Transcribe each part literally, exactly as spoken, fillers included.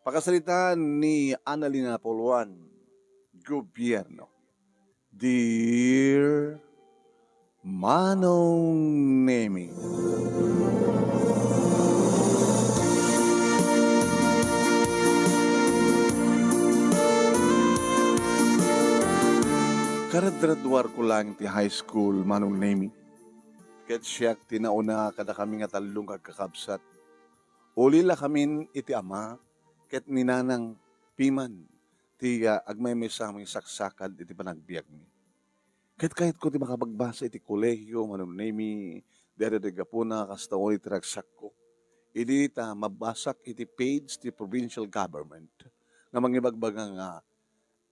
Pakasaritaan ni Annalyn Apoluan, Gobierno. Dear Manong Nemi. Karadgraduarko lang ti high school, Manong Nemi. Ket siak ti nauna kadakami nga tallo nga agkakabsat. Ulila kamin iti ama ket ni Nanang Piman ti, ah, agmaymaysa a mangisaksakad iti panagbiagmi. Ket kayatko ti makapagbasa iti kolehio, Manong Nemi, dayta ti gapuna kasta unay ti ragsakko. Idi ta mabasak iti page ti provincial government nga mangibagbaga nga,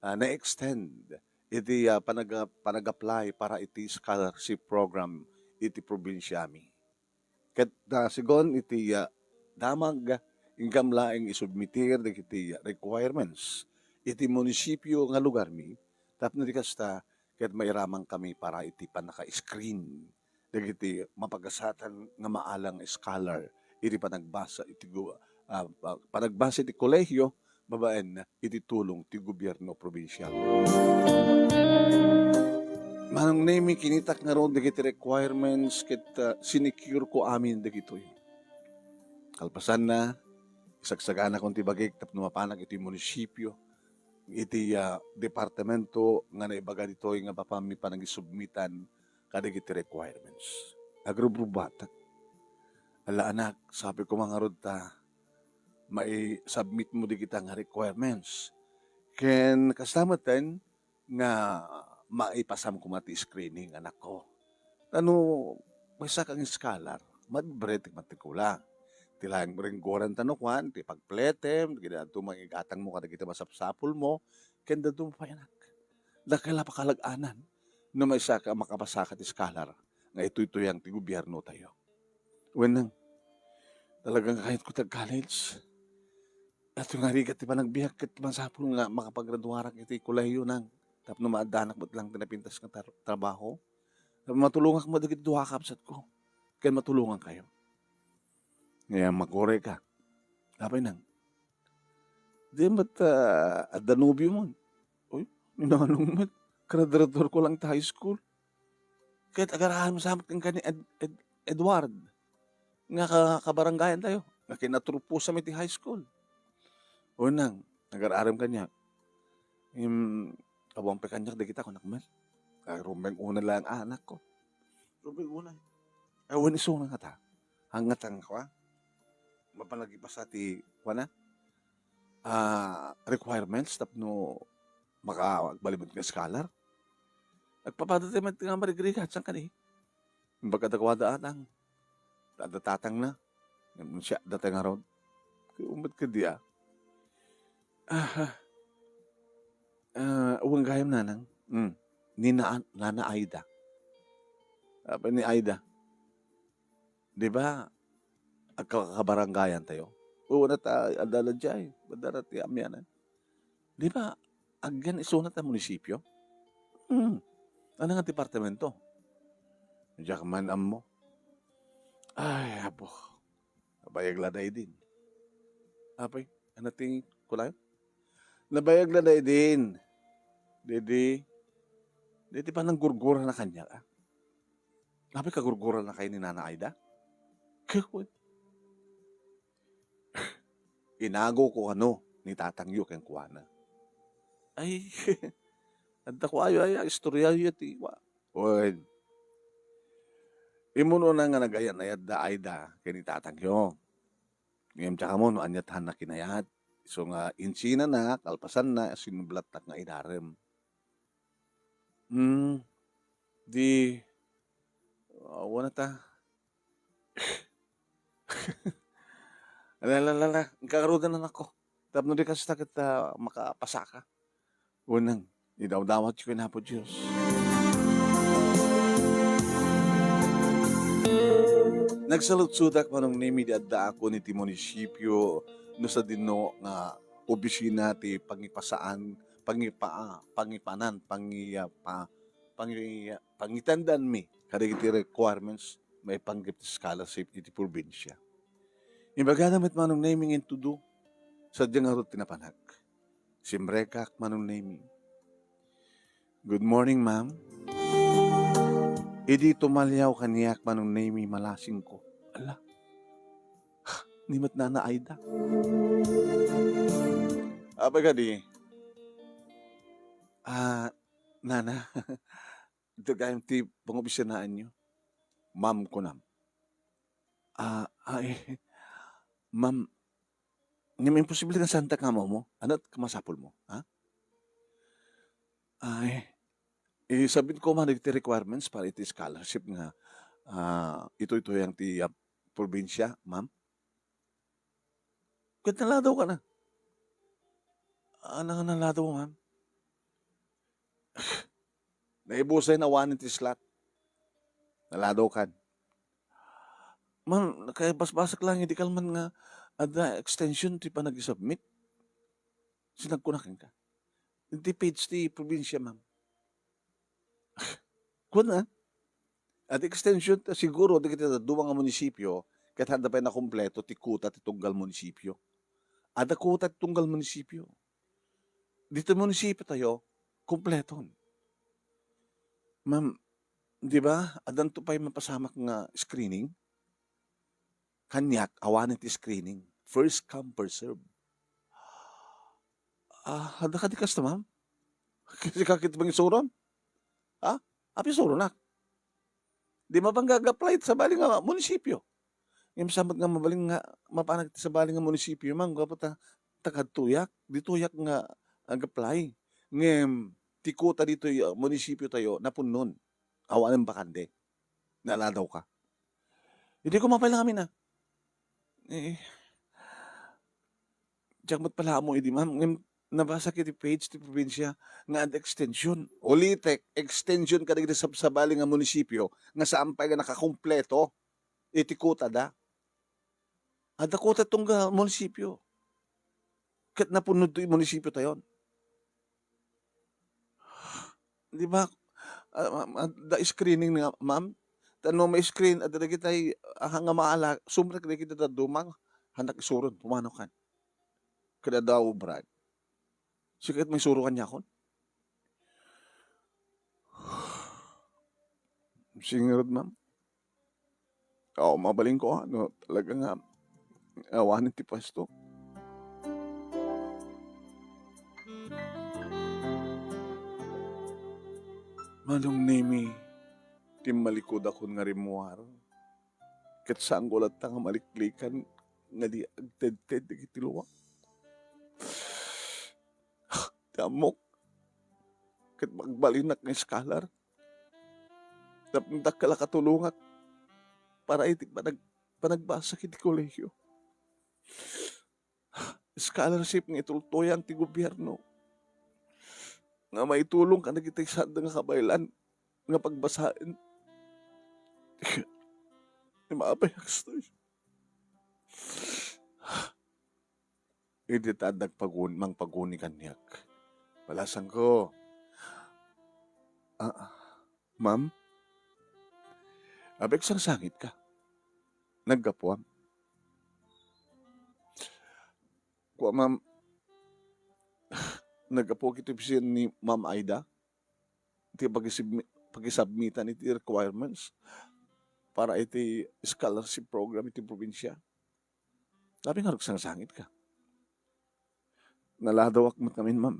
ah, na-extend iti, ah, panaga-, panag-apply para iti scholarship program iti probinsiami. Ket, ah, segun iti, ah, damag, inggam laeng isubmitir dagiti, ah, requirements iti munisipio nga lugarmi tapno di kasta, ket mairaman kami para iti pannaka-screen dagiti mapagasatan nga maalang scholar iti panagbasa iti gu-, ah, ah, panagbasa iti kolehio babaen iti tulong ti gobierno probinsial. Manong Nemi, kinitak ngarud dagiti requirements ket, ah, sinikirko amin dagitoy. Kalpasanna, isagsaganakon ti bagik tapno mapanak iti munisipio, iti, ah, departamento nga naibaga ditoy nga mapanmi panagisubmitan kadagiti requirements. Agrubrubatak. Ala, anak, sabi ko man ngarud ta, mai-submit mo dagita nga requirements. Ken kasta metten nga maipasam koma ti screening, anakko. Ta no maysa kang scholar, malibre ti matrikula. Ti laeng renggoran ta no kuan, ti pagpletem, dagiti adu mangigatangmo kadagiti masapsapulmo, ken dadduma pay, anak. Dakkel a pakalag-anan no maysa ka makapasaka ti scholar nga ituytuyang ti gobiernotayo. Wen, nang, talaga nga kayatko ti ag-college. Adu nga rigat ti panagbiag ket masapul nga makapagraduarak iti kolehio, nang, tapno maaddanak met lang ti napintas nga tar-, trabaho. Tapno matulongak met dagiti dua a kabsatko. Ken matulongankayo. Ngem magurayka. Apay, nang? Di met, ah, adda nobiom. Uy, ni Manong met, graduator ko lang ta high school. Ket agar-aram sa met kenka ni Ed-, Ed-, Edward, nga ka-, kabarangayan tayo, nga kinaturpusam iti high school. O, nang, agar-aram kaniak. Im, awan pay kaniak dagita, kunak met. Ay, rumbeng una lang anak ko. Rumbeng una. Ay, wen isuna ngata. Hangngatan ko, ah. Mapan nagipasa ti, kuana? Ah, requirements tapno maka-, agbalibad nga scholar. Agpapada tayo met nga marigrigat, saan kani? Imbag kadakuada atang. Adda tatangna. Ngem siya, datay ngarud. Kay umat kadi, ah. Ah, ah. Ah, wen gayam, nanang. Hmm. Ni na-, Nana Aida. Apay ni Aida? Di ba, agkakabarangayan tayo? Oo, nata-, adda la diay, madara ti amianan. Di ba, agyan isuna ta munisipio? Hmm. Ano nga departamento? Diak man ammo. Ay, apo. Nabayag la daydin. Apay, ano ti kulayo? Nabayag la daydin. Didi, didi pa nang gurgura na kanya, ah. Apay, kagurgura na kayo ni Nana Aida? Inago ko ano ni tatangyo kenkuana. Ay, adda ko ayo, ay, istoryayo ti, wa-, wen. Immuno na nga nagayat-ayat da Aida ken ni tatangyo. Ngem diak ammo no ania ti kinayat. Isu nga insina na, kalpasan na, sinublattak nga idarem. Hmm, di, ah, wana ta. Ala, ala, ala, ala. Inka ngaruden, anakko. Tapno di kasta ket, ah, makapasaka. Wen, nang, idawdawatyo ken Apo Dios. Nagsaludsodak, Manong Nemi, di addaakon iti munisipio no sadino nga obisina ti pangipasaan, pangipa-, pangipanan, pangiya-, pa-, pangi-, pangitandanmi kadagiti requirements maipanggep ti scholarship iti probinsia. Imbagada met, Manong Nemi, nga intudo. Sadia ngarud ti napanak. Simrekak, Manong Nemi. "Good morning, ma'am." Idi tumaliaw kaniak, Manong Nemi, malasingko. Ala, ni met Nana Aida. Apay kadi? "Ah, Nana, ito gayam ti pangobisyonaanyo." "Ma'am," kunam. "Ah, ay, ma'am, ngem imposible nga saantak nga ammo. Ania ti masapulmo, ha?" "Ay, isubmitko man dagiti requirements para iti scholarship nga, ah, itoy-toyang ti, ah, probinsia, ma'am." "Ket naladaw ka na?" "Ania nga naladaw, ma'am?" "Naibusay nga awanen ti slot. Naladaw kan." "Ma'am, nakabasbasak lang idi kalman nga adda extension ti panag-submit. Sinagkuna kenka. Iti page ti probinsia, ma'am." Kuna, adda extension ta siguro dagiti dadduma nga munisipio, ket adda pay nakumpleto ti kuota ti tunggal munisipio. Adda kuota ti tunggal munisipio. Ditoy munisipiotayo, kumpleton. "Ma'am, di ba, addanto pay mapasamak nga screening?" "Kaniak, awanen ti screening. First come, first serve." "Ah, adda kadi kasta, ma'am?" "Sika ket mangisurom? Ha? Apay isuronak? Di mapan nga ag-apply sabali nga munisipio." "Ngem saan met nga mabalin nga mapanak iti sabali nga munisipio, ma'am, gapu ta, ta kadtoyak, ditoyak nga ag-apply. Ngem ti kuota ditoy, ah, munisipiotayo, napunnon. Awanen bakante. Naladaw ka." Idi kumapay lang amin, ah. Eh, diak met pala ammo idi, ma'am, ngem nabasak iti page ti probinsia nga adda extension. Ulitek, extension kadagiti sabsabali nga munisipio nga saan pay nga nakakumpleto iti kuotada. Adda kuota tunggal munisipio. Ket napunno ditoy munisipiotayon. Di ba, ah, ma-, ma-, adda screening nga, ma'am? Ta no ma-screen, adda dagitay, ah, nga maala, sumrek dagiti dadduma, hanak isuron, pumanaw kan. Kada daw, Brad. Sika ket maisuro kaniakon? Sige ngarud, ma'am. Oo, mabalinko, no talaga nga awanen ti pwesto. Manong Nemi, timmalikodakon nga rimmuar, ket saanko latta nga maliklikan nga di agtedted dagiti luak. Ti ammok, ket magbalinak nga scholar. Tapno dakkel a katulongak para iti panag-, panagbasak iti kolehiyo. Scholarship nga itultuyan ti gobierno nga maitulong kadagiti saan nga kabaelan nga pagbasaen. Ti maapay a kastoy. Idi ta adda agpagun-, mangpaguni kaniak. Balasangko. Ah, ma'am? Apay agsangsangitka? Naggapuam? Kua, ma'am, naggapuak iti opisina ni Ma'am Aida. Iti pakisubmi-, pakisubmitan iti requirements para iti scholarship program iti probinsia. Apay nga agsangsangitka? Naladawak met ngamin, ma'am.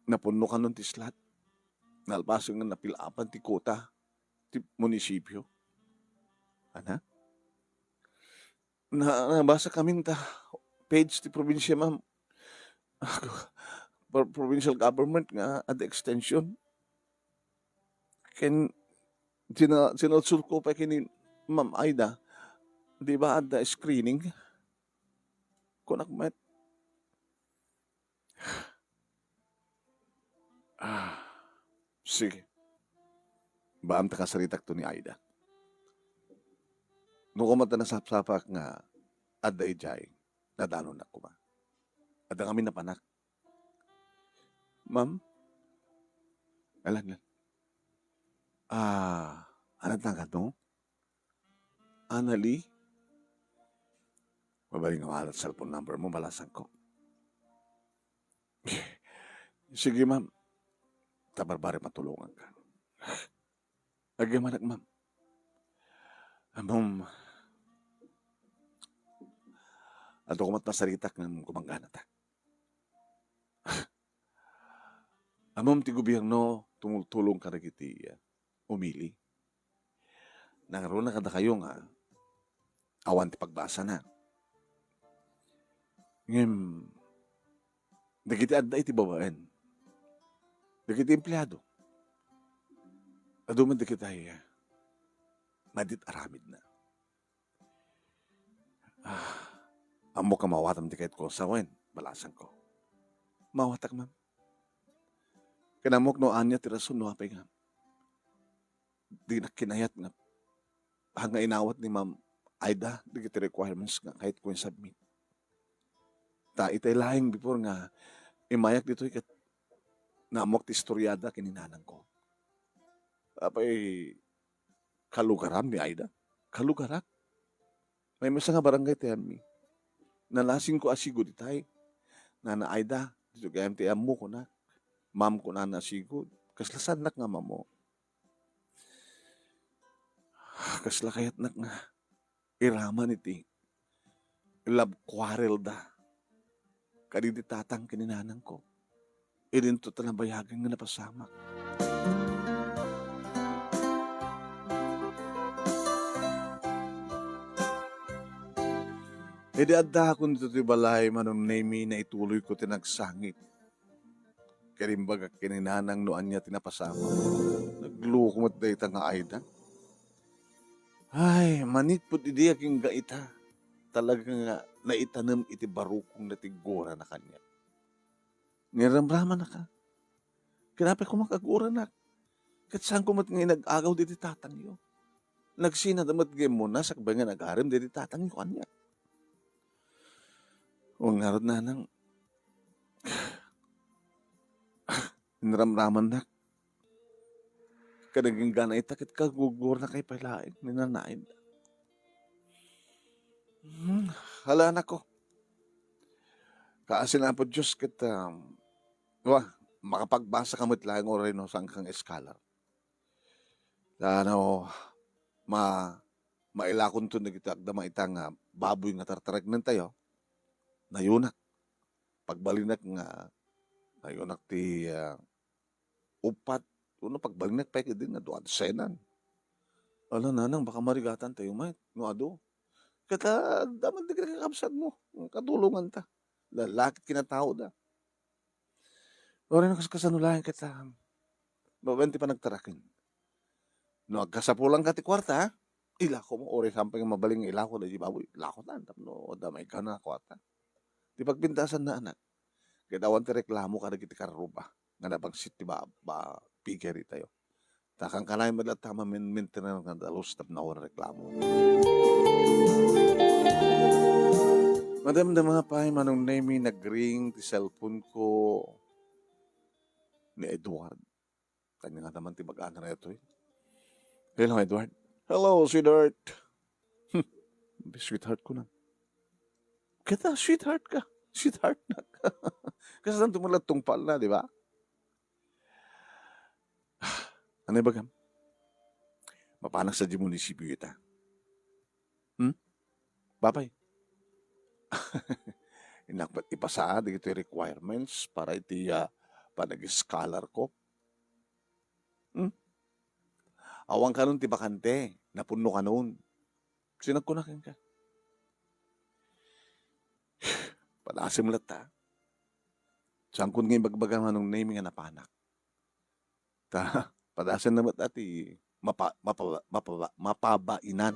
Napunno kanon ti slot. Nalpasen nga napilapan ti kuota ti munisipio. Ana? Na, nabasakamin ta page ti probinsia, ma'am. Pro-, provincial government nga adda extension. Ken sina-, sinursurko pay ken ni Ma'am Aida, di ba adda screening? Kunak met. Ah, sige. Baam ta kasaritakto ni Aida. No koma ta nasapsapak nga adda idiay, nadanonak koma. Adda ngamin napanak. Ma'am? Alan, alan. Ah, anad na agano? Anali? Mabalin nga maala ti cellphone number mo, balasangko. Sige, ma'am. Ta barbari matulonganka. Agyamanak, ma'am. Ammom, adu koma ti nasaritak ngem gumangganatak. Ammom ti gobierno tumultulong kadagiti, ah, umili. Nangruna kadakayo nga awan ti pagbasana. Ngem, dagiti adda iti babaen, dagiti empleado, adu met dagiti, ah, madit aramidna. Ah, ammok a maawatam ti kayatko, sawen, balasangko. Maawatak, ma'am. Ken ammok no ania ti rason no apay nga dinak kinayat nga, nga inawat ni Ma'am Aida dagiti requirements nga kayatko i-submit. Ta itay laeng before nga immayak ditoy ket naammok ti istoriada ken ni nanangko. Apay, kalugaram ni Aida? Kalugarak? Maymaysa nga barangay ti ayanmi. Nalasingko a sigud itay. Nana Aida, ditoy gayam ti ayanmo, kunak. Ma'am, kunana a sigud. Kasla saannak nga ma'am-o. Kasla kayatnak nga iraman iti love quarrel da kadagiti tatang ken ni nanangko. Idinto ta nabayagen nga napasamak. Idi addakon ditoy balay, Manong Nemi, naituloyko ti nagsangit. Ket imbagak ken ni nanang no ania ti napasamak. Nagluko met dayta nga Aida. Ay, manipud idi agingga ita, talaga nga naitanem iti barukongna ti gurana kaniak. Niramramanaka. Ket apay koma nga aguranak? Ket saanko met nga inag-agaw daydi tatangyo? Nagsinada met nga immuna sakbay nga nagarim daydi tatangyo kaniak. Wen ngarud, nanang, inramramannak. Ket agingga ita ket kagurgurnak pay laeng ni nanang Aida. Hmm, hala, anakko. Kaasi ni Apo Dios ket, um, wa, makapagbasaka met laeng uray no saanka nga scholar. Ta no, ma-, mailakonto dagiti agdama ita nga baboy nga tartaregnentayo, nayunak. Pagbalinak nga, nayunak ti, ah, uppat, wenno pagbalinak pay ketdi nga dua a dosenan. Ala, nanang, baka marigatantayo met no adu. Ket, ah, adda met dagiti kakabsatmo, katulonganta. Lalaki ket kinataoda. Uray no kas-, kasano laeng ket, ah, babaen ti panagtaraken. No agkasapulanka ti kuarta, ilakomo, uray saan pay nga mabalin nga ilako daydi baboy, ilakotan tapno adda maikkan a kuarta. Ti pagpintasanna, anak, ket awan ti reklamo kadagiti karruba nga nabangsit ti ba-, ba-, figure itayo. Ta kankanayon met latta a maminmintinar nga dalus tapno awan reklamo. Madamdama pay, Manong Nemi, nag-ring ti cellphone ko ni Edward. Kaniana man ti bag-ana daytoy. Hello, Edward. Hello, sweetheart. Hmm. Sweetheart ko na. Kita, sweetheart ka. Sweetheart na ka. Kasano ti mulat tungpal na, di ba? Ano ibagam? Mapanak sa di munisipyo ita. Hmm? Babay. Inakbat ipasa dagiti requirements para iti, ah, panag-scholar ko. Hmm? Awan kanon ti bakante, napunno kanon. Sinagkuna kenka. Padasem latta. Saan kun nga ibagbaga, Manong Nemi, nga napanak. Ta, padasen na met a ti mapa-, mapa-, mapa-, mapabainan.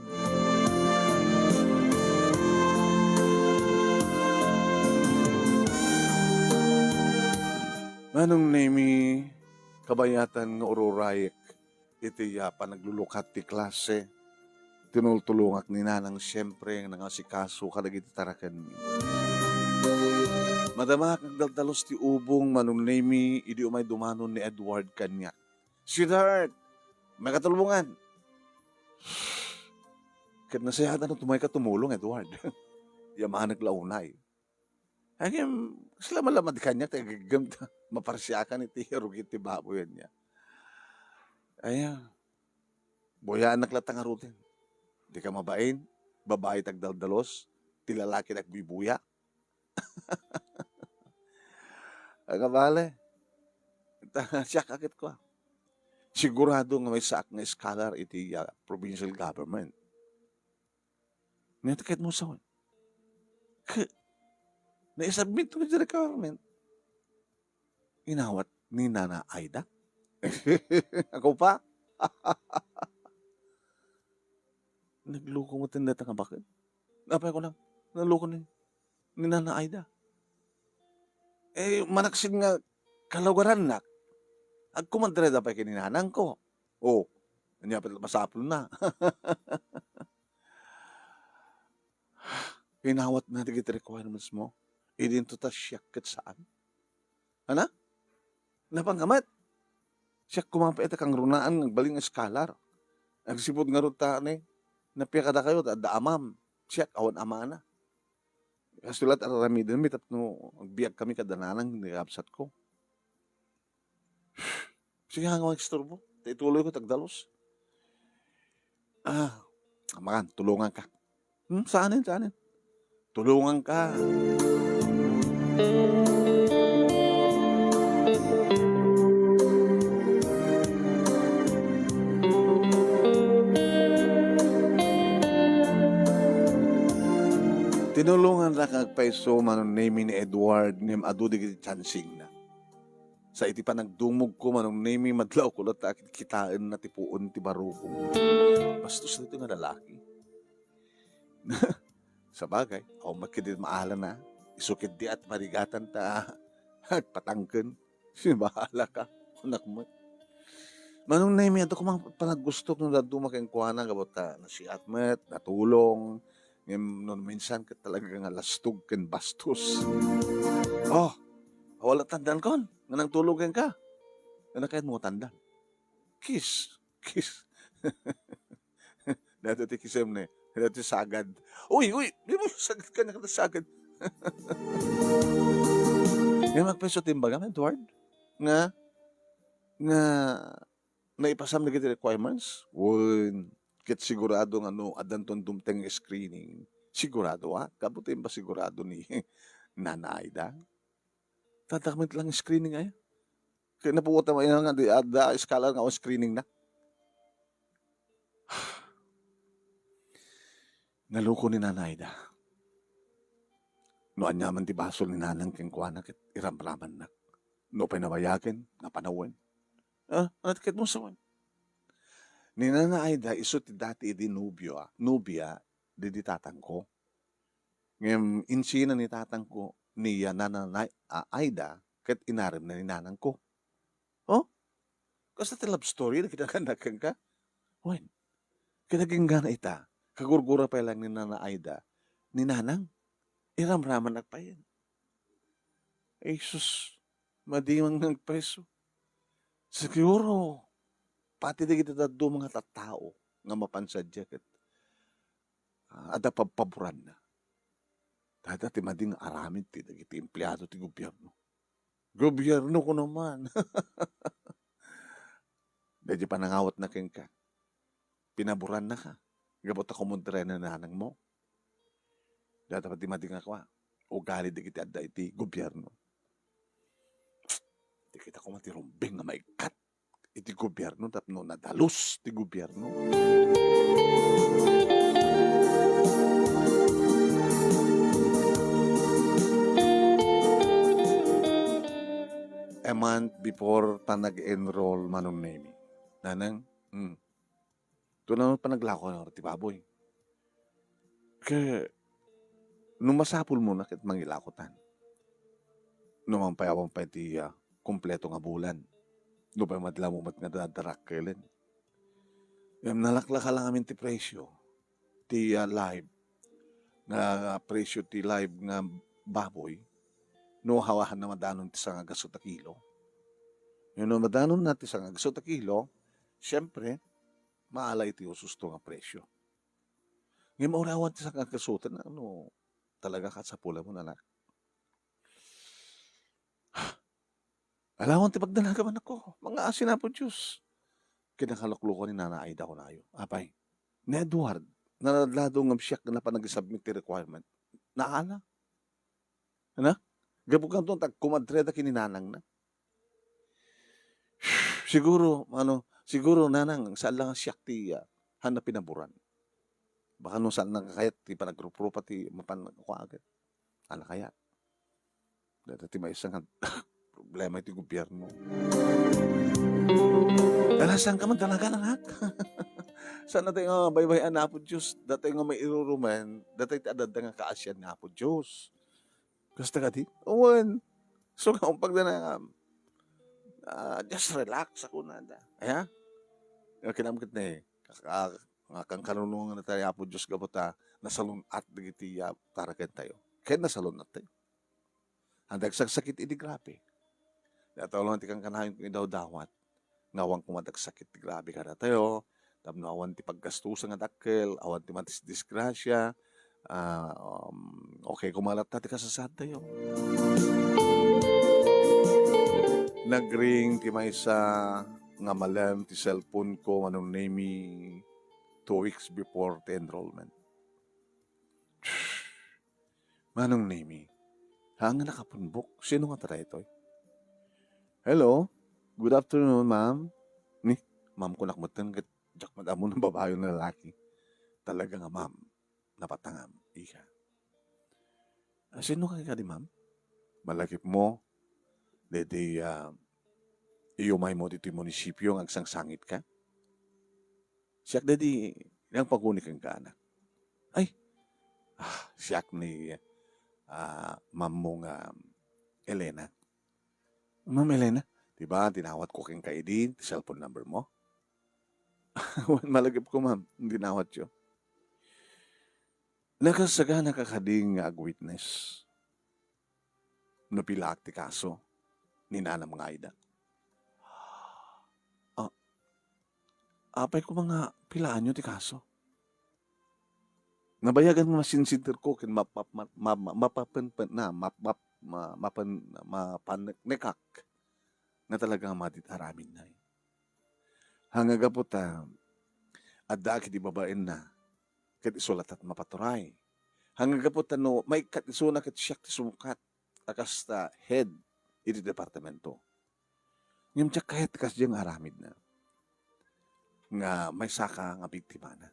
Manong Nemi, kabayatan nga ururayek iti, ah, panaglulukat ti klase, tinultulongak ni Nanang siempre nga nangasikaso kadagiti tarakenmi. Madamak nga agdaldalos ti ubong, Manong Nemi, idi umay dumanon ni Edward kaniak. "Sweetheart, makatulongan." Ket nasayaat no umayka tumulong, Edward. Yamanek la unay. Ngem, kasla man la madi kaniak, ta gayyem ta maparsiakan iti rugi ti baboy ania. Aya, buyaanak latta ngaruden. Dika mabain, babai ti agdaldalos, ti lalaki ti agbubuya. Agabale. Ta, siak a ket kua. Sigurado nga maysaak nga scholar iti, ah, provincial government. Ngem ti kayatmo sawen, ket naisubmitko iti requirement. Inawat ni Nana Aida. Ako pa? Nagluko met dayta nga baket. Apay ko lang, naloko ni, ni Nana Aida. Eh, manaksid nga kalugarannak, agkumadreda pay ken ni nanangko. Oh, ania pay masapulna. Inawatna dagiti requirements mo. Idinto ta siak ket saan. Ana? Napan ka met? Siak koma pay ita kangrunaan nga agbalin nga scholar. Agsipud ngarud ta ne, napia kadakayo ta adda amam. Siak awan amana. Kastoy latta araramidenmi tapno agbiag kami kada nanang ni kabsatko. Sige nga, awan istorbo. Ta ituloyko ti agdalus. Ah, amangan, tulunganka. Hmm, saanen, saanen? Tulunganka. Tinulongannak nga agpayso, Manong Nemy, ni Edward, ngem adu dagiti tiyansingna. Sa iti panagdumogko, Manong Nemy, madlawko latta a kitaenna ti puon ti barukong. Bastos daytoy nga lalaki. Sabagay, awan met ketdi maalana. Isu ketdi a marigatan ta agpatangken. Bahala ka, kunak met. Manong Nemy, adda koma panagustok no dadduma kenkuana gapu ta nasiat met, natulong. Ngem no minsan ket talaga nga lastog ken bastos. Oh, awan la tandankon nga nangtulong kenka. Ania kayatmo a tandan? Kiss. Kiss. Daytoy ti kisem ne. Daytoy ti sagad. Uy, uy, di mo sagad ka na sagad. Nga magpayso ti imbagam, Edward? Nga, nga naipasam dagiti requirements? Wen, ket sigurado nga no addanton dumteng nga screening, sigurado, ah, kabuti ba sigurado ni Nana Aida? Tadakmit lang screening aya. Kaya napuot naman nga di adda scholar nga awan screening na. Naloko ni Nana Aida. No aniaman ti basol ni Nanang kenkuana ket iramramannak. No pay nabayagen, napanawen. Ah, ano ti ket mo sawen? Ni Nana Aida isu ti dati idi nobio, ah, nobia didi tatangko. Ngem insina ni tatangko ni Nana Nay-, ah, Aida ket inaremna ni nanangko. Oh? Kasta ti love story dagiti naganakan ka? Wen, ket agingga ita, kagurgura pay lang ni Nana Aida, ni Nanang, iramramannak payen. Ay, sus, madi man nga agpayso. Siguro, pati dagiti dadduma nga tattao nga mapan sadiay ket, ah, adda pabpaboranna. Dayta ti madi nga aramid ti dagiti empleado ti gobierno. Gobierno ko naman. Daydi panangawatna kenka. Pinaboranna ka. Gapu ta kumudrena nanang mo. Dayta pay ti madi nga kua. Ugali dagiti adda iti gobierno. Ti kita koma ti rumbeng nga maikkat iti gobierno tapno nadalus ti gobierno. A month before ta nag-enroll, Manong Nemy. Nanang, hmm. Ito naman panaglako na ti baboy. Kaya, no masapul mo na ket mangilakotan. No man pay awan pay ti, ah, kompleto nga bulan. No pay madla mo met nga dadarakkelen. Ngem nalaklaka lang amin ti presyo. Ti, ah, live. Nga presyo ti live nga baboy. No hawahan na madanon ti sangagaso ta kilo. Ngem no madanon na ti sangagaso ta kilo, siyempre, maala iti ususto nga presyo. Ngem urawan ti sangagasoten, no talaga kasapulan mo, anak. Alawan ti pagdanagan man ako. Mangaasin, Apo Dios. Kinakaluklukan ni Nana Aida kunayo. Apay, ni Edward, naladlado ngem siak nga napan nag-submit ti requirement. Naala. Ana? Gapu kanto, tagkumadre da kini nanang na. Siguro, ano, siguro, nanang, saan lang siak ti, ah, han na pinaboran. Baka no saan lang kayat ti panagrup-rupa ti mapan-, kua agad. Ala kayat. Dada ti maysa nga problema iti gobyerno. Ala, saan ka man talaga, anak? Saan na tayo nga baybay-an, Apo Dios? Datayo nga mairurumen, datayo ti adda nga kaasian nga Apo Dios. Kasta kadi? Awan. So, nga umpag na nga, ah, just relax ako na da. Aya? Yung kinamkit na eh. Kaka-, nga kan karunungan na tayo, Apo Dios, gapu ta nasalun-at dagiti, ah, taraken tayo. Kaya nasalun-at tayo. Ang dagsagsakit, idi grabe. Di ataw lang ti kankanayon kung idawdawat. Nga awan kuma't agsakit ti grabe kadatayo, tapno awan ti paggastusan nga dakkel, awan ti madisdisgrasya, ah, um, okay koma latta ti kasasaadtayo. Nagring ti maysa nga malem ti cellphone ko, Manong Nemi, two weeks before the enrollment. Manong Nemi, haan nga nakapunbok. Sino nga daytoy? Hello? Good afternoon, ma'am. Ni, ma'am kunak metten ket diak met ammo no babayi wenno lalaki. Talaga nga ma'am, napatangam, ika. Ah, sino ka kadi, ma'am? Malakipmo, daydi, ah, iyumaymo ditoy munisipio nga agsangsangitka? Siak daydi nangpaguni kenka, anak. Ay, ah, siak ni, ah, ma'am mo nga Elena. Ma'am Elena, di ba dinawatko kenka idi ti cellphone number mo? Wen, malagipko, ma'am, dinawatyo. Nakasagana ka kadi nga agwitness no pilaak ti kaso ni nanam nga Aida? Ah, apay koma nga pilaanyo ti kaso? Nabayagan nga masinsinterko ken map-, map-, map-, map-, mapapenpen-, na, map-, map-, ma-, mapen-, mapanneknekak nga talaga nga madi ti aramidna. Haan nga gapu ta addaak iti babaenna ket isu latta ti mapaturay. Haan nga gapu ta no maikkat isuna ket siak ti sumukat a kasta head iti departamento. Ngem diak kayat ti kasdiay nga aramidna nga maysaka nga biktimana.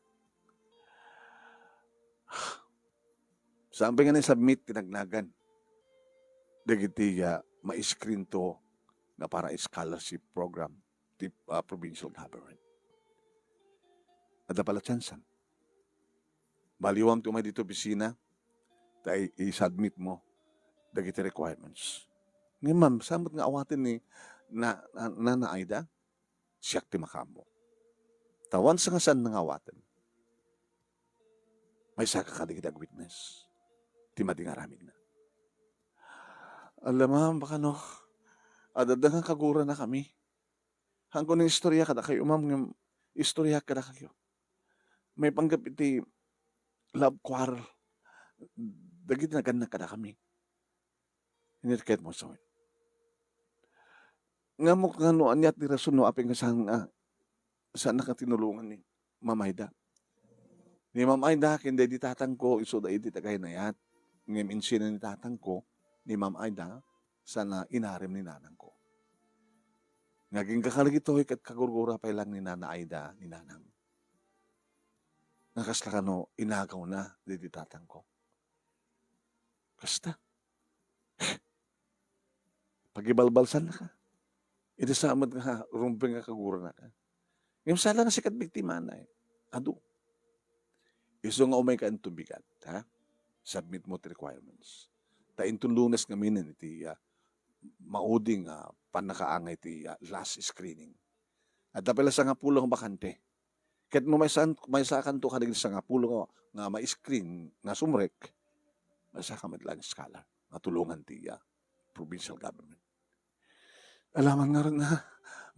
Saan pay nga naisubmit ti nagnagan dagiti, ah, ma-screen to nga para scholarship program ti, ah, provincial government. Adda pala tiyansam. Baliwam ti umay dito opisina, ta i-, i-submit mo dagiti requirements. Ngem, ma'am, saan met nga awaten ni na, na, Nana Aida? Siak ti makaammo. Ta once nga saan nga awaten, maysaka kadagiti agwitness ti madi nga aramidna. Ala, ma'am, baka no, adda nga kaguranakami. Haanko nga istorya kadakayo, ma'am, ngem istoryaak kadakayo. Maipanggep iti love quarrel dagiti nagannak kadakami. Inikket mo, sawen. Nga mo kano, ania ti rason no apay nga saan nga, saan nga tinulongan ni Ma'am Aida? Ni Ma'am Aida ken daydi tatangko, isu daydi tagaynayat. Ngem insina ni tatangko ni Ma'am Aida, sana inarem ni nanangko. Nga agingga kadagitoy ket kagurgura pay lang ni Nana Aida ni nanang. Nga kasla kano, inagawna daydi tatangko. Kasta. Pagibalbalsannaka. Iti sa met nga rumbeng nga kaguranaka. Ngem saan nga sika ti biktimana, eh. Adu. Isu nga umayka inton bigat, ha? Submit mo ti requirements. Ta inton Lunes ngamin iti, ah, maudi nga pannakaangay ti, ah, last screening. Adda pay la sangapulo nga bakante. Ket no maysa-, maysakanto kadagiti sangapulo nga, nga ma-screen nga sumrek, maysaka met laeng scholar nga tulongan ti, ah, provincial government. Alaman ngarud,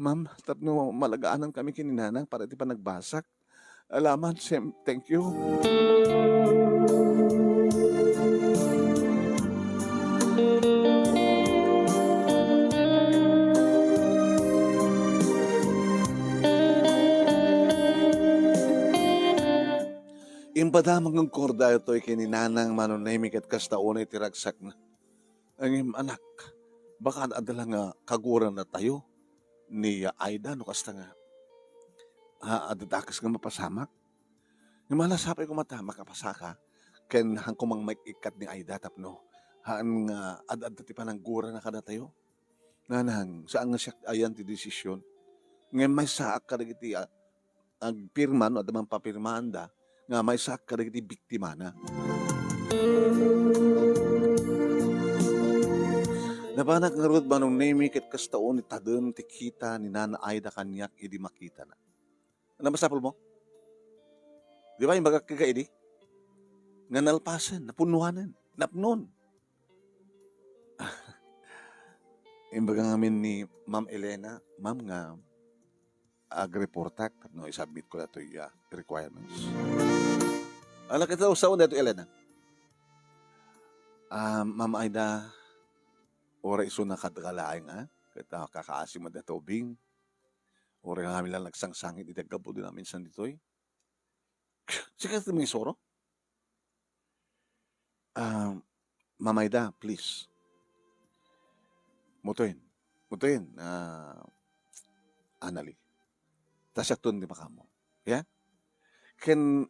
ma'am, tapno malagaanan kami ken ni nanang para iti panagbasak. Alaman, Sem, thank you. Padamag nga agkurda daytoy ken ni Nanang Manong Nemi ket kasta unay ti ragsakna. Ngem, anak, baka adda la nga kagurannatayo ni Aida no kasta nga, ah, adda dakes nga mapasamak. Ngem ala, sapay koma ta makapasaka ken haanko mang maik-ikkat ni Aida tapno haan nga ad-adda ti pananggurana kadatayo. Nanang, saan nga siak ayan ti desisyon. Ngem maysaak kadagiti, ah, agpirma no adda man papirmaanda nga maysaak kadagiti biktimana. Napanak ngarud, Manong Nemi, ket kasta unay tadem ti kita ni Nana Aida kaniak idi makitana. Ano masapulmo? Di ba, imbagak kenka idi? Nga nalpasen, napunnuanen, napnon. Imbaga ngamin ni Ma'am Elena, "Ma'am, nga agreportak tapno isubmit ko datoy, ah, requirements." Ala, ket saan daytoy, Elena? "Ah, Ma'am Aida, uray isu nga kadka laeng, ah, ket, ah, kakaasi met dayta ubing. Uray ngamin la nagsangsangit iti aggapudanmi minsan ditoy." Sika ti mangisuro? Ah, Ma'am Aida, please. Mutoyen. Mutoyen, ah, Anali. Ta siakton ti makaammo. Ya? Ken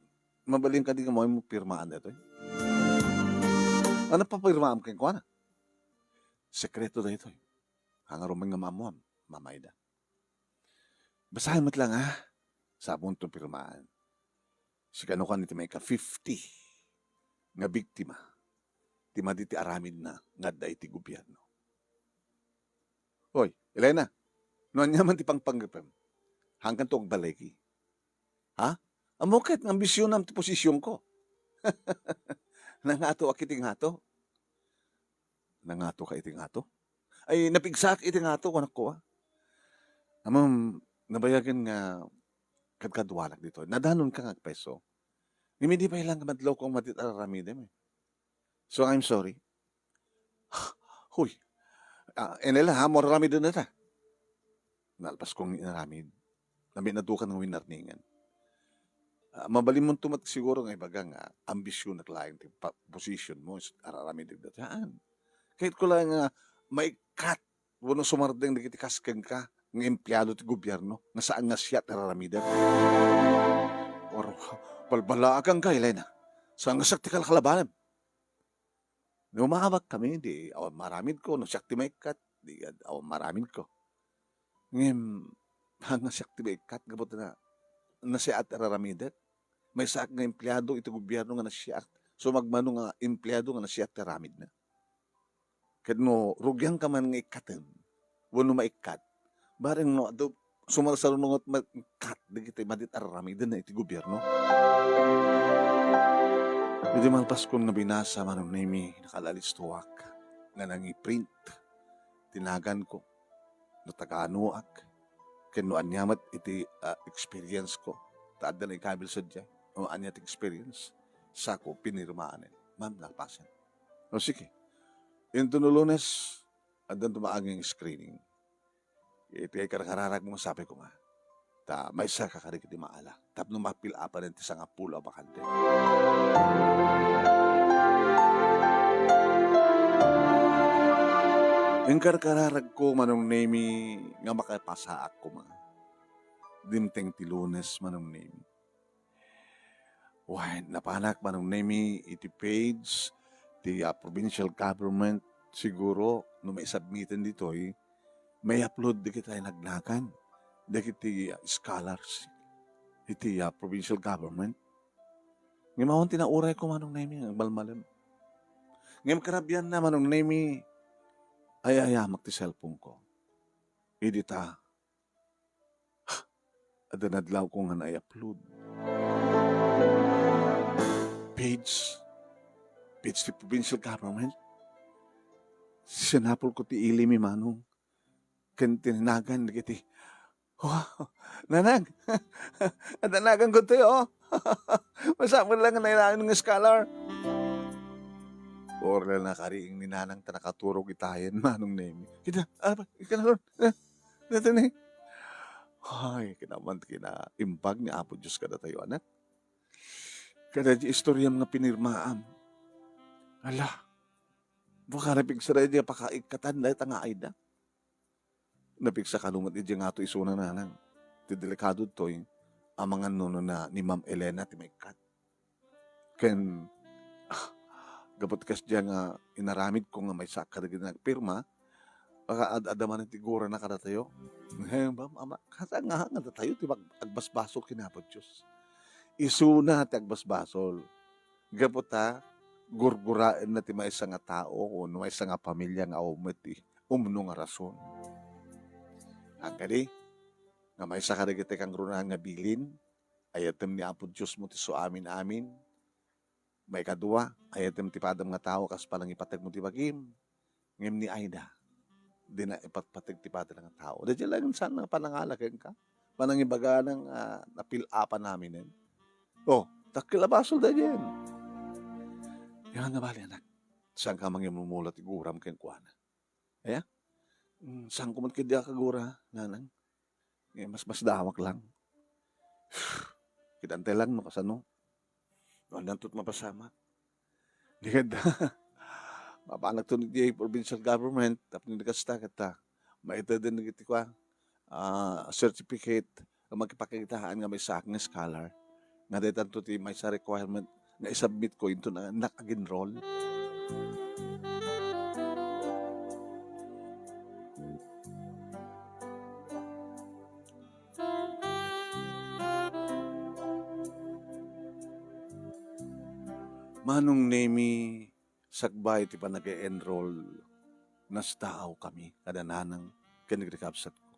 mabalin kadi nga awan pirmaan daytoy? Ano papirmaam kenkuana? Sekreto daytoy. Hangarud man nga maammuam, Ma'am Aida. Basaem met laeng, ah. Sapunto pirmaan. Sikano kano ti maika-fifty nga biktima ti madi ti aramidna nga adda iti gobierno. Hoy, Elena, no ania man ti pangpangripem, haankanto agbaligi. Ha? Ammok ket nga ambisionam ti posisionko. Nangatoak iti ngato. Nangatoka iti ngato? Ay, napigsaak iti ngato, kunak kua. Ammom, nabayagen nga kadkaduanak ditoy. Nadanonka nga agpayso. Ngem idi pay laeng nga madlawko nga madi ti ar-aramidem, eh. So, I'm sorry. Huy. Ah, Enela, ha? Mo ar-aramiden dayta. Nalpasko nga inaramid. Naminadukan nga winarningan. Ah, mabalinmonto met siguro nga ibaga nga ambisionak laeng ti pa-, positionmo, is-, ar-aramidek dayta. Saan? Kayatko laeng nga maikkat wenno sumardeng dagiti kas kenka nga empleado ti gobierno nga saan nga siak ti ar-aramidek. Or, balbalaaganka, Elena. Saan nga siak ti kalkalabanem? No umawat kami, di awan maaramidko. No siak ti maikkat, di awan maaramidko. Ngem, haan nga siak ti maikkat, gapu ta nasiaat ti ar-aramidek. Maysaak nga empleado iti gobierno nga nasiaat. Sumagmamano nga empleado nga nasiaat ti aramidna. Ket no rugianka man nga ikkatem, wenno maikkat, bareng no adu, sumarsarunonget maikkat dagiti madi ti ar-aramiden iti gobierno. Idi malpaskon nga binasa, Manong Nemi, nakaalalistoak nga nangiprint ti naganko, no taga-anoak, ken no ania met iti, ah, experience ko. Ta adda naikabil sadiay, no ania ti experience, sako pinirmaanen. Ma'am, nalpasen. O, sige. Inton no Lunes, addanto maaging screening. Iti karkararagmo, sapay koma, ta maysaka kadagiti maala tapno mapilapanen ti sangapulo a bakante. Inkarkararagko, Manong Nemi, nga makapasaak koma. Dimteng ti Lunes, Manong Nemi. Wen, napanak, Manong Nemi, iti page ti, ah, provincial government, siguro, no maisubmiten ditoy, mai-upload dagiti nagnagan dagiti, ah, scholars iti, ah, provincial government. Ngem awan ti naurayko, Manong Nemi, nga agmalmalem. Ngem karabianna, Manong Nemi, ay-ayamak ti cellphone ko. Idi ta, adda nadlawko nga nai-upload. Page, page ti provincial government. Sinapol ko ti ili mi, Manong, ken ti nagan dagiti, wow, Nanang, adda nagan ko toy, oh. Masapul lang nga nailaen nga scholar. Or la nakariing ni Nanang ta nakaturog itayen, Manong Nemi. Kita, ah, ika na ron. Ah, dito ni. Ay, kinaman, kinaimbag ni Apo Diyos kadatayo, anak. Kada di istoriam nga pinirmaam. Ala, baka napigsara di pakaikkatan dayta nga Aida. Napigsa kano met idi nga to isuna, nanang. Ti delikado toy, amangan no na ni Ma'am Elena ti maikkat. Ken, ah, gapu ti kasdiay nga inaramidko nga maysaak kadagiti nagpirma, baka ad-adda manen ti gurana kadatayo. Ngem, Ma'am, Ama, kasano nga, nga datayo ti mag-, agbasbasol ken Apo Dios? Isuna ti agbasbasol. Gapu ta, gurguraenna ti maysa nga tao wenno maysa nga pamilia nga awan met ti umno nga rason. Haan kadi, nga maysa kadagiti kangrunaan nga bilin, ayatem ni Apo Diosmo ti suamin-amin. Maikadua, ayatem ti padam nga tao kas panangipategmo ti bagim. Ngem ni Aida, dina ipatpateg ti padana nga tao. Daydiay laeng saan nga panangala kenka? Panangibagana nga napil-apan aminen. Oh, dakkel a basol daydiay. Yan nga bali, anak. Saanka mangimumula ti guram kenkuana? Aya? Mm, saanko met ketdi a kagura, nanang. Eh, mas, mas dawak lang. Kitantay lang no kasano. Awan danto ti mapasamak. Di ket, mapanagto iti provincial government, tapno di kasta, ket, ah, maiteden dagiti kua, ah, certificate, nga makipakakitaan nga maysaak nga scholar, nga daytanto ti maysa requirement nga isubmit ko into na, nak-ag-enroll. Manong Nemi, sakbay ti panag-e-enroll, nastaaw kami kada nanang ken ni kakabsatko.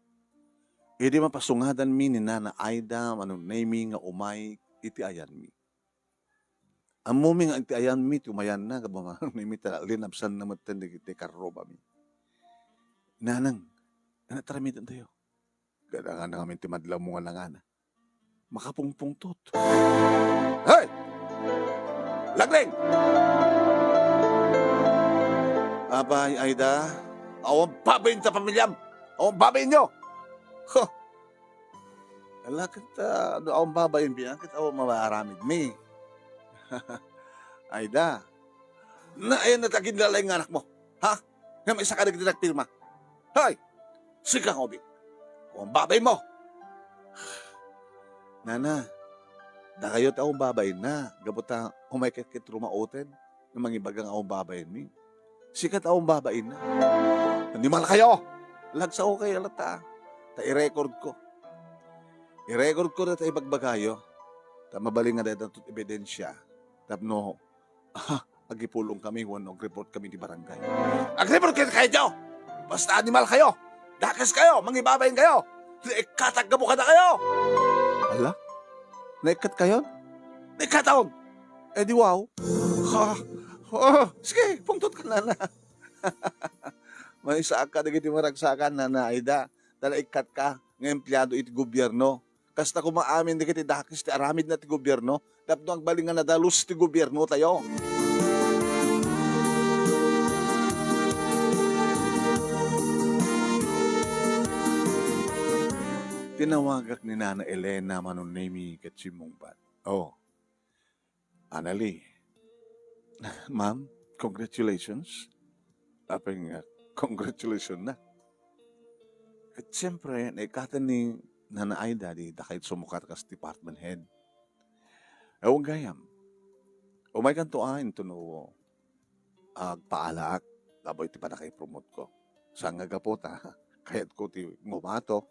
Idi mapasungadanmi ni Nana Aida, Manong Nemi, nga umay iti ayanmi. Ammomi nga iti ayanmi ti umayanna, gapu Manong Nemi, ta linabsanna metten dagiti karrubami. Nanang, ania ti aramidentayo? Kada nga nangamin ti madlawmo nga nangana. Makapungpungtot. Hey! Lagling! Apay, Aida, awan babain ta pamiliam. Awan babainyo. Huh! Ala ket, ah, no awan babainmi, ket awan maaramidmi. Aida, naen ti aginlalay nga anakmo? Ha? Nga maysa kadagiti nagpirma? Hay! Sika nga ubing. Awan babainmo! Nana, dakayo ti awan babainna, gapu ta umay ket, ket rumauten nga mangibaga nga awan babainmi. Sika ti awan babainna. Animal kayo! Lagsaokayo latta. Ta i-record ko. I-record ko dayta ibagbagayo. Ta mabalin nga dayta ebidensya. Tapno, ah, agipulong kami wenno agreport kami ti barangay. Agreport kayo kayo! Basta animal kayo! Dakes kayo! Mangibabain kayo! Naikkatak gapu kada kayo! Ala? Naikkat kayon? Naikkaton! Eh di wow! Ha? Oh, sige, pungtot ka, Nana. Maysaak kadagiti maragsakan, Nana Aida. Ta naikkat ka nga empleado iti gobierno. Kasta koma amin dagiti dakes ti aramidna ti gobierno, tapno agbalin nga nadalus ti gobiernotayo. Tinawagak ni Nana Elena Manong Nemi ket simmungbat. Oh, Anali, ma'am, congratulations. Apay nga, congratulations na. Ket siyempre, naikatan ni Nana Aida ti dakay sumukat kas department head. Awan gayam. Umaykanto a, inton no agpaalaak, baboy ti pannakaipromote ko. Saan nga gapu ta, kayatko ti ngumato,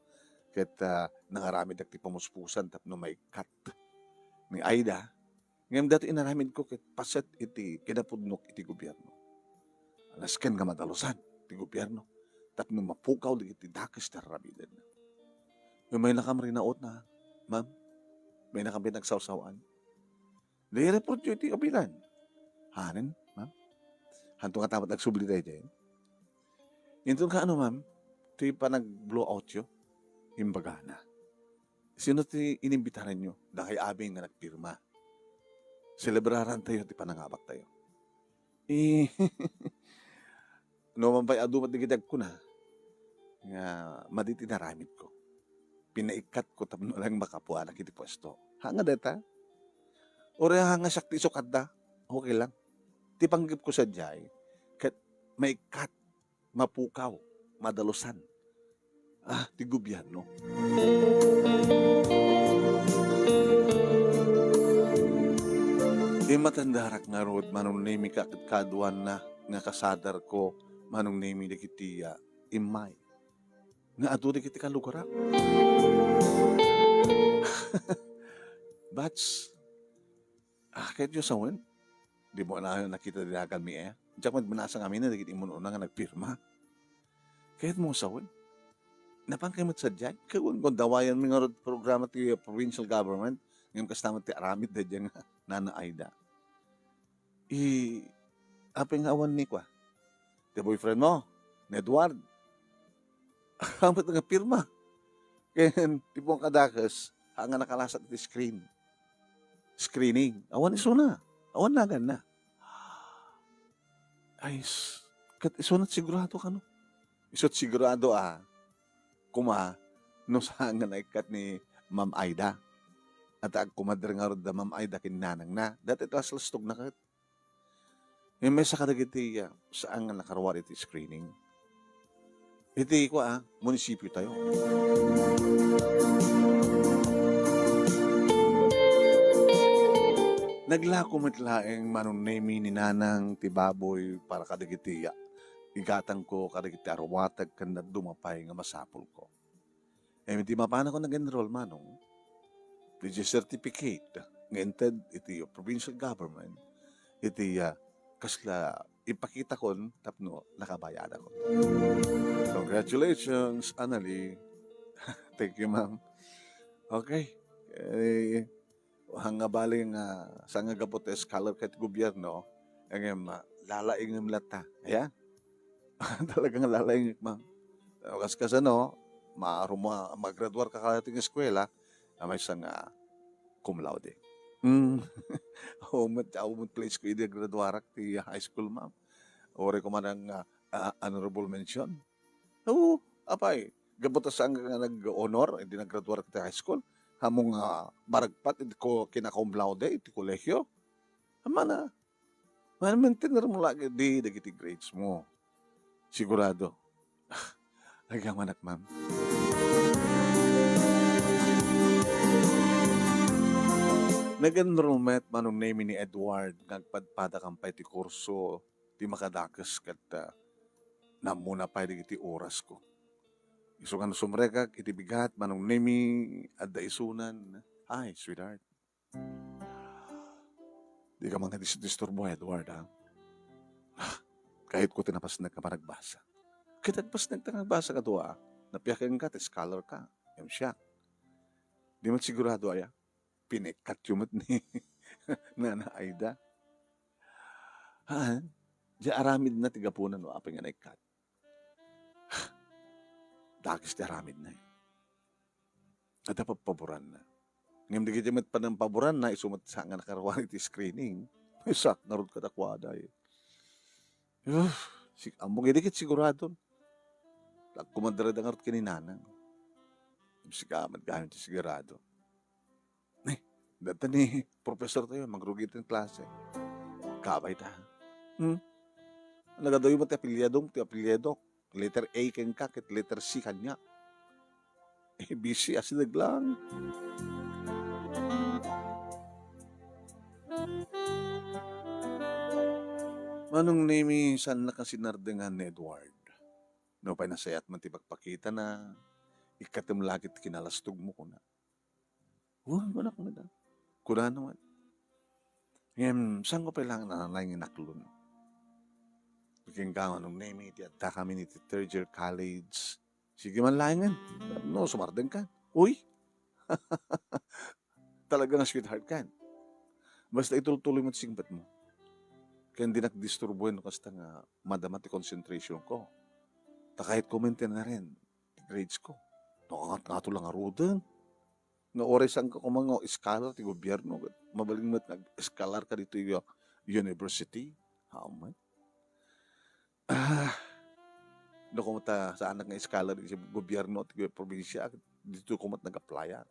ket, ah, nangaramidak ti pamuspusan tapno maikkat ni Aida, ngem daytoy inaramidko ket paset iti kinapudnok iti gobierno. Nasken nga madalusan ti gobierno tapno mapukaw dagiti dakes ti ar-aramiden. Ngem maynakam rinautna, ma'am? Maynakam pinagsawsawan? Di reportyo iti kapitan. Hanen, ma'am? Hanto nga tamat agsubli daydiay. Inton kaano, ma'am, ti panag-blowoutyo? Imbagana. Sino ti inimbitaranyo? Dakay amin nga nagpirma. Selebrarantayo ti panangabaktayo. Eh, no man pay adu met dagiti agkuna nga madi ti naramidko. Pinaikkatko tapno lang makapuanak iti puesto. Ha nga dayta? Uray nga siak ti isukatda, okay lang. Ti panggepko sadiay, ket maikkat, mapukaw, madalusan. Ah, ti gobierno. Immatendarak ngarud, Manong Nemy, ket kaduana nga kasadarko, Manong Nemy, dagiti, ah, immay nga adu dagiti kalugarak. Bats, ah, kayatyo sawen? Di mo na nakita di dagan mi, eh. Diak met binasa ngamin dagiti immun-una nga nagpirma. Kayatmo sawen? Napan kayo met sadiay? Kay wen, kung dawayan mi ngarud programa ti provincial government, ngem kasta met ti aramid daydiay nga Nana Aida. I, apay nga awan ni kua? Ti boyfriend mo, ni Edward. Amat nga pirma. Ken, ti puang kadakes, haan nga nakalasat iti screen. Screening. Awan isuna. Awan naganna. Ay, s-, ket isuna sigurado kano? Isut sigurado a, kuma, no saan nga naikkat ni Ma'am Aida. At agkumadre ngarud da Ma'am Aida ken nanangna. Dati ti laslastogna ket. Ngem maysa kadagiti, ah, saan nga nakaruar iti screening. Iti, kua, ah, munisipyo tayo. Naglako met laeng Manong Nemy ni Nanang ti baboy para kadagiti, ah, igatangko kadagiti aruatag ken dadduma pay nga masapulko. Ngem iti mapanakon nag-enroll, Manong, iti certificate nga inted iti provincial government, iti, ah, kasla ipakitakon tapno nakabayadakon. Congratulations, Annalie. Thank you, ma'am. Okay. Eh, Haan nga bali nga, saan nga gapu ta scholar ket gobierno, ngem, ah, lalaingem latta. Ayan. Talagang lalaingek, ma'am. Kas, kasano, ma-, ruma-, magraduar ka kadaytoy nga eskuela, a maysa nga cum laude. Hmm. Awan met, awan met place ko idi graduarak ti high school, ma'am. Uray ko man nga, ah, honorable mention. Oo, apay, gapu ta saan nga nag-honor, idi naggraduar iti high school. Ammom nga maragpat iti ko-, kina-cum laude iti kolehio. Ammana, ma-maintainer mo la idi dagiti grades mo. Sigurado. Agyamanak, ma'am. Nag-enroll met Manong Nemy ni Edward nga agpadpadakan pay ti kurso ti makadakes ket, ah, nammona pay dagiti orasko. Isu nga no sumrekak iti bigat, Manong Nemy, adda isunan. Ay, sweetheart. Dika man nga dis-, disturbo, Edward, ha? Ah, kayatko ti napasnek nga panagbasa. Ket agpasnek ta nga nagbasa ka dua, napiakenka ti scholar ka. Em, siak. Di man sigurado, aya? Pinaikkat yo met ni Nana Aida. Haan, di aramidna ti gapuna no apay nga naikkat. Dakes ti aramidna, eh. Adda pabpaboranna. Ngem dagiti met panampaboranna, isu met sa nga nakaruar iti screening. Isak ngarud kadakuada, eh. Uf, si-, ammok idi ket sigurado. Agkumadrada ngarud ken ni Nanang. Sika met gayam ti sigurado. Eh, data ni professor tayo, magrugi ti klase. Kabay ta. Hmm? Nagadayo met ti apelyadom, ti apelyadok. Letter A kenka, ket letter C kaniak. A B C, asideg lang. Manong Nemy, saannak a sinardengan ni Edward. Nupay nasayaat man ti pagpakitana, ikkatem la ket kinalastogmo, kuna. Wen, kunak met, ah. Kunana met. Ngem, saanko pay laeng nalaing inaklon? Kenka, Manong Nemy, ti adda kami iti third year college. Sige man laengen. No, sumardengkan. Uy! Talaga nga sweetheart kan. Basta itultuloy mo ti singpetmo. Ken dinak disturboen no kasta nga madama ti concentration ko. Ta kayatko maintaineren ti grades ko. Nakangat-ngato lang ngaruden. Nga uray saanka koma nga scholar ti gobierno, ket mabalin met nga ag-scholar ka ditoy, uh, university. Haan met. Ah, no, koma ta saanak nga scholar iti gobierno ti probinsya, ditoy koma nag-applyan.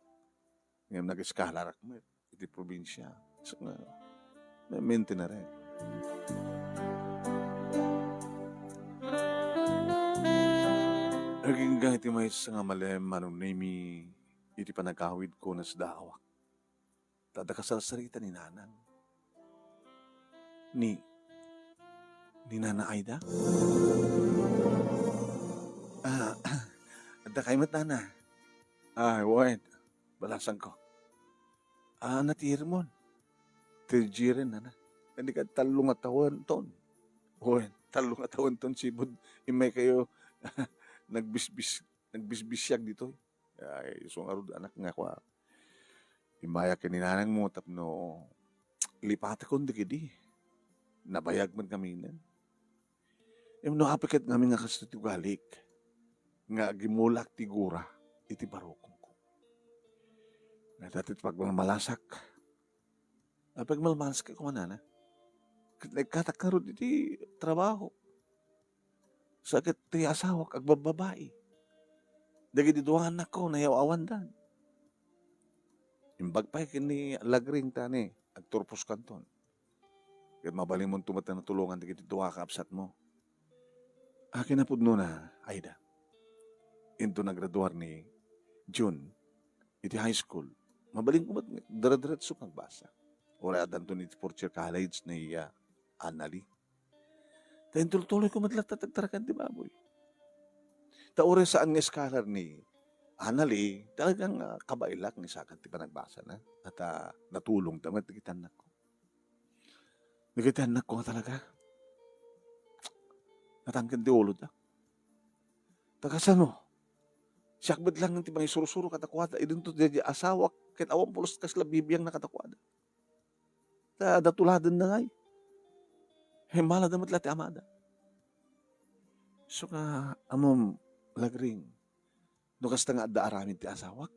Ngem nag-scholarak met iti probinsya. So nga, namintinarek. Agingga iti maysa nga malem, Manong Nemi, iti panagawidko nasdaawak. Ta adda kasarsarita ni Nanang. Ni, ni Nana Aida? Ah, adda kay met, Nana? Ay, wen. Balasanko. Ah, natiermon. Third year, Nana. Hindi ka tallo nga tawen ton. Wen, tallo nga tawen ton sipud immay kayo nagbisbis-, nagbisbisiag ditoy. Ay, isu ngarud, anak, nga kua. Immayak ken ni nanangmo tapno lipatakon dagidi. Nabayag met ngamin. Ngem no apay ket ngamin nga kastoy ti ugalik, nga agimulak ti gura iti barukongko. Nga dati ti pagmalmalasak, apay agmalmalasak koma, Nana? Ket naikkatak ngarud iti trabaho. Sa ket ti asawak agbabbabai. Dagiti dua nga annakko, nayaw-awandan. Imbag pay ken ni Lagring ta ni, agturposkanton. Ket mabalinmonto met a natulongan dagiti dua a kabsatmo. A kinapudnona, Aida, inton nagraduar ni June iti high school, mabalinko met dire-diretso nga agbasa. Uray addanton iti fourth year college ni, ah, Annalie. Ta intultuloyko met latta ti agtaragan ti baboy. Ta uray saan nga scholar ni Annalie, talagang, ah, kabaelak nga isagana ti panagbasana. At, ah, natulongda met dagiti annakko. Dagiti annakko nga talaga, natangken ti uloda. Ta kasano? Siak met laeng ti mangisursuro kadakuada, idinto daydiay asawak, ket awan pulos kasla bibiangna kadakuada. Ta adda tuladenna ngay. Himmalada met la ti amada. Isu nga, ammom, Lagring, no kasta nga adda aramid ti asawak,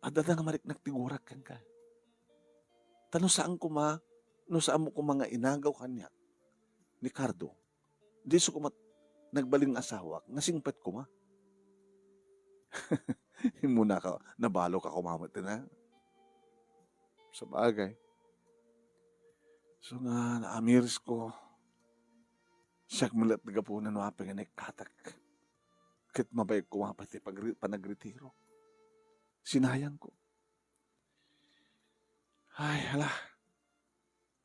adda nga mariknak ti gurak kenka. Ta no saan koma, no saanmo koma nga inagaw kaniak ni Cardo, di isu koma nagbalin nga asawak, nasingpet koma. Immuna ka, nabalo ka koma met, na? Sabagay. So nga, naamirisko, siak met laeng ti gapuna no apay nga naikkatak. Ket mabayag koma pay ti pagri-, panagretiro. Sinayangko. Ay, hala.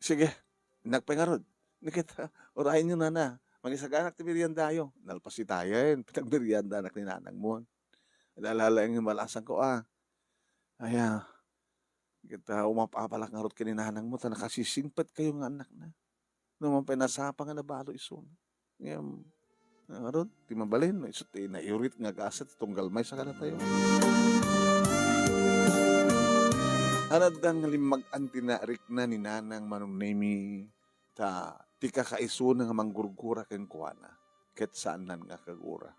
Sige, innak pay ngarud. Ni ket, urayenyo, Nana. Mangisaganak ti meriendayo. Nalpas itayen, pinagmeriendanak ni nanangmon. Ala-ala laeng nga balasanko, a. Aya, ket, ah, umap-apalak ngarud ken ni nanangmo ta nakasisingpetkayo nga annakna. No man pay nasapa nga nabalo isuna. Ngem, ah, ngarud, ti mabalin, no isu ti naiurit nga gasat ti tunggal maysa kadatayo. Haan adda nga limmag-an ti narikna ni Nanang Manong Nemi, ta ti kakaisuna nga manggurgura kenkuana, ket saannan nga kagura.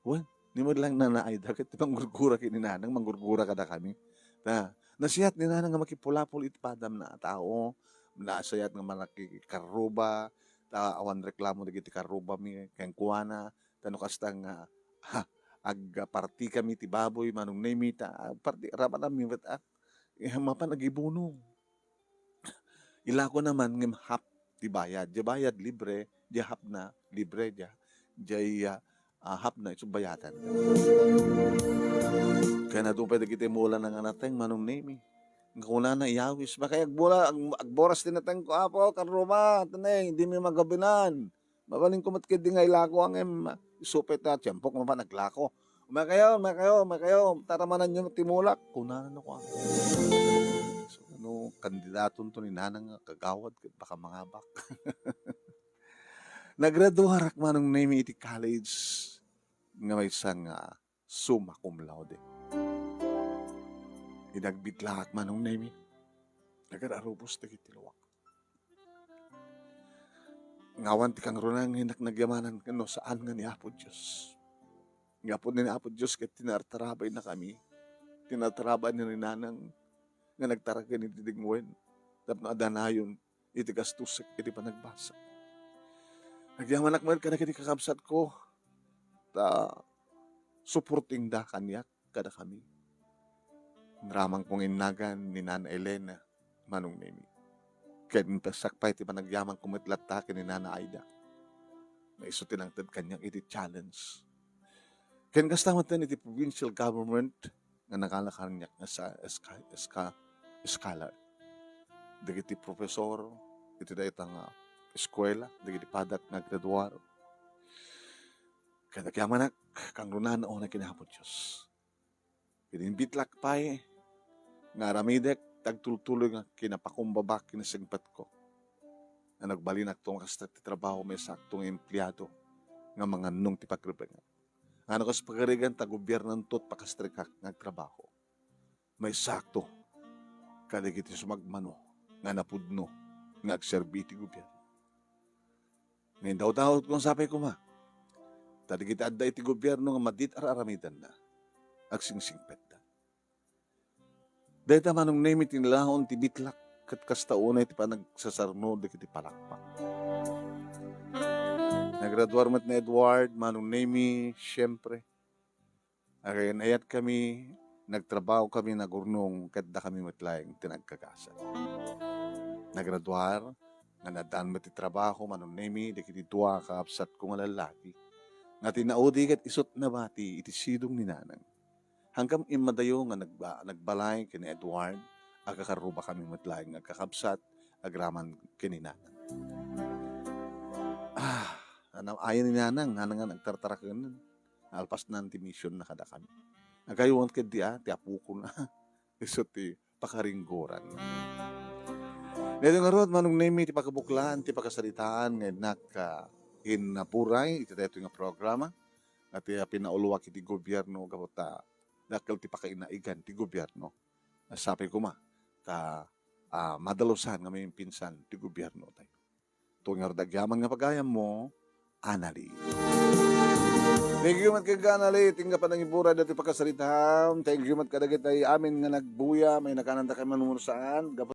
Wen, ni met laeng Nana Aida ket ti manggurgura ken ni Nanang, manggurgura kadakami. Ta, nasiat ni Nanang nga makipulapol iti padamna a tao, nasiat nga manakikarruba, ta awan reklamo dagiti karrubami kenkuana, ta no kasta nga, ha, agpartikami ti baboy, Manong Nemi, ta, ah, parti-, ramananmi met, ah, eh, mapan agibunong. Ilako na man ngem half ti bayad. Diay bayad, libre. Diay half na, libre. Diay, diay, ah, ah, half na, isu bayadan. Ken adu pay dagiti mulana nga nateng, Manong Nemi. Nga kunana, iyawis, "Makay agbula-, ag-, agboras ti natengko, Apo, karruma, tanay, dimi magabinan." Mabalinko met ketdi nga ilako, ngem isu pay ta tiempok mapan aglako. "Umakayo, umakayo, umakayo, ta ramananyo ti mulak," kunana no kua. So, no kandidatonto ni Nanang nga kagawad, ket baka mangabak. Nagraduarak, Manong Nemi, iti college nga maysa nga summa cum laude. Idi agbidlaak, Manong Nemi, nagar-arubos dagiti luak. Nga awan ti kangruna nga innak nagyamanan ken no saan nga ni Apo Dios. Nga apo ni Apo Dios ket tinartarabaynakami. Tinartarabayna ni Nanang nga nagtaraken iti dengwen tapno adanayon iti gastos iti panagbasa. Nagyamanak met kadagiti kakabsatko ta supportingda kaniak kadakami. Ramangko nga innagan ni Nana Elena. Manong Nemi. Ket impeksak pay ti panagyamanko met latta ken ni Nana Aida. Nga isu ti nangted kaniak iti challenge. Ken kasta met iti provincial government nga nakala kaniak nga sa-, eska-, eska-, scholar. Dagiti professor iti dayta nga eskuela, dagiti padak nga graduar. Ket agyamanak, kangrunaan unay ken Apo Dios. Ket imbitlak pay nga aramidek ti agtultuloy nga kinapakumbaba ken singpetko. Nga nagbalinakto nga kasta ti trabaho, maysakto nga empleado nga mangannong ti pagrebengak. Nga no kas pagarigan ta gobiernonto ti pakastrikak nga agtrabaho. Maysakto kadagiti sumagmamano nga napudno nga agserbi iti gobierno. Nga indawdawatko nga sapay koma, ta dagiti adda iti gobierno nga madi ti ar-aramidenna, agsingsingpetda. Dayta Manong Nemi ti nilaon ti bitlak, ket kasta unay ti panagsasarno dagiti palakpak. Nagraduar met ni Edward, Manong Nemi, siempre. Agay-ayatkami, nagtrabaho kami nagurnong, ket dakami met laeng ti nagkagasat. Nagraduar, nga naaddaan met ti trabaho, Manong Nemi, dagiti dua a kakabsatko nga lallaki. Nga tinaudi ket isut nabati iti sidong ni Nanang. Hanggang immadayo nga nagba-, nagbalay ken ni Edward, agkakarrubakami met laeng nga agkakabsat, agraman ken ni Nanang. Ah, ayan ni Nanang, Nanang nga nagtartaraken. Nalpasnan ti missionna kadakami. Agaywan ketdi a, ti apokona. Isu ti pakaringgoran. Daytoy ngarud, Manong Nemi, ti pakabuklaan ti pakasaritaan nga innak, ah, innaburay iti daytoy nga programa. Nga ti, ah, pinauluak iti gobierno gapu ta dakkel ti pakainaigan ti gobierno. Sapay koma ta, ah, madalusan nga maminsan ti gobierno tayo. Ito nga ngarud agyaman nga pagayammo, Anali. Thank you met kenka, Anali, ti nga panangiburay dati pakasaritam. Thank you met kadagiti amin nga nagbuya, may nakananta kay manunusaan, gapu